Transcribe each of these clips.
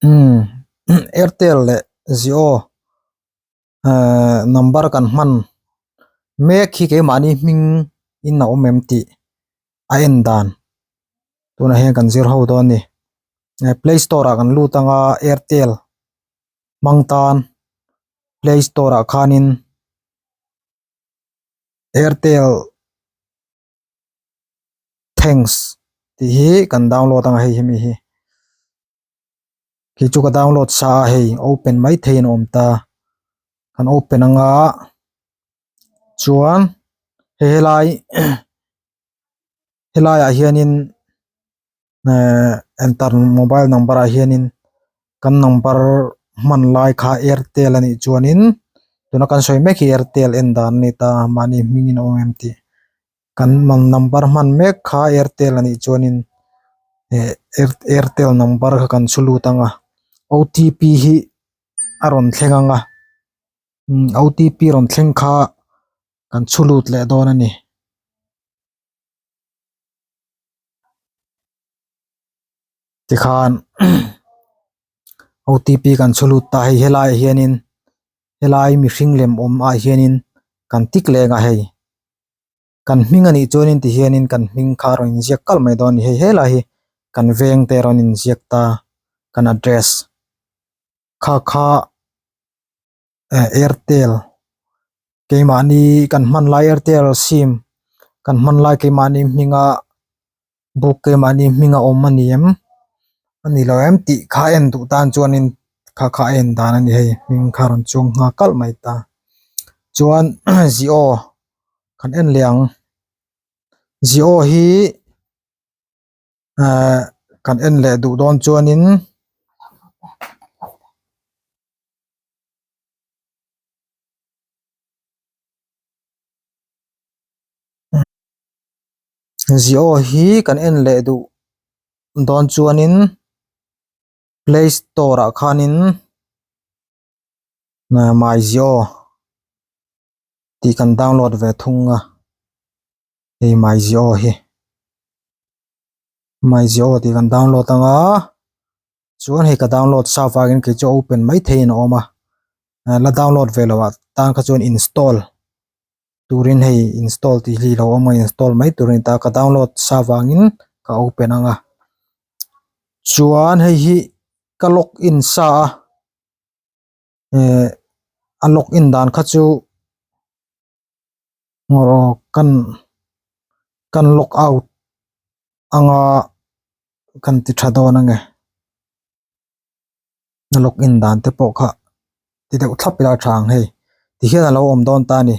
Umm Airtel leh Jio ehh number kan hman mek hi keimahni hming in a awm em tih a en dan tunah hian kan zir ho dawn a ni play store ah kan lut anga Airtel hmang tan play store ah khanin Airtel thanks tih hi kan download anga hei hemi hi khi chu ka download sa a hei open mai theiin a awm ta kan open anga chuan hei helai helaiah hianin ehh enter mobile number ah hianin kan number hman lai kha airtel a nih chuanin tuna kan sawi mek hi airtel en dan a ni ta mahni hmingin a awm em tih kan number hman mek kha airtel a nih chuanin eh airtel number kha kan chhu lut ang a otp hi a rawn thleng ang a otp rawn thleng kha kan chhu lut leh dawn a ni. Tikhan otp kan chhu lut ta hei helaiah hianin helai mihring lem awm ah hianin kan tik leng a hei kan hming anih chuanin tihianin kan hming kha a rawn inziak kalh mai dawn a ni hei helai hi kan veng te a rawn inziak ta kan address kha kha eh airtel keimahni kan hman lai airtel sim kan hman lai keimahni hminga book keimahni hminga awm a ni em a ni lo em tih kha en duh tan chuanin kha kha a en dan a ni hei hming kha a rawn chuang nghal kalh mai ta chuan jio kan en leh ang jio hi ehh kan en leh duh dawn chuanin Jio hi kan en leh duh dawn chuanin play store ah khanin my jio tih kan download ve thung a hei my jio hi my jio tih kan download anga chuan hei ka download sa vangin kei chu open mai theihin a awm a la download ve loh ah tan kha chuan install turin hei install tih hi lo awm a install mai tur a ni ta ka download sa vangin ka open anga chuan hei hi ka log in sa a eh a log in dan kha chu aw kan kan log out anga kan ti tha dawn ange a log in dan te pawh kha ti deuh thlap ila a tha ang hei ti hian alo awm dawn ta a ni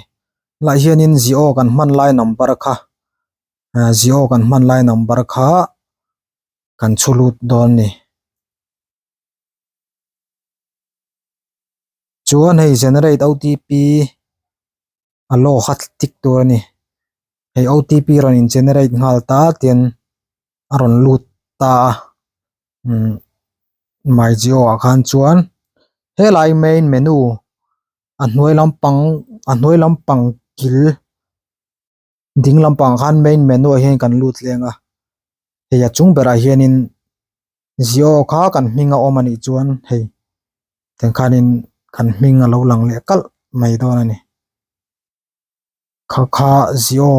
lah hianin jio kan hman lai number kha ah jio kan hman lai number kha kan chhu lut dawn a ni. Chuan hei generate otp a law kha tik tur a ni hei otp rawn in generate nghal ta tian a rawn lut ta a umm my jio ah khan chuan helai main menu a hnuai lampang a hnuai lampang kil ding lampang khan main menu ah hian kan lut leng a hei a chung berah hianin Jio kha kan hming a awm anih chuan hei tiang khanin kan hming a lo lang leh kalh mai dawn a ni kha kha Jio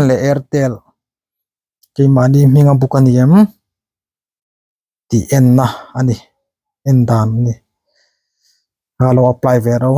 leh Airtel keimahni hming a buk a ni em tih enna a ni en dan a ni a lo apply ve ro.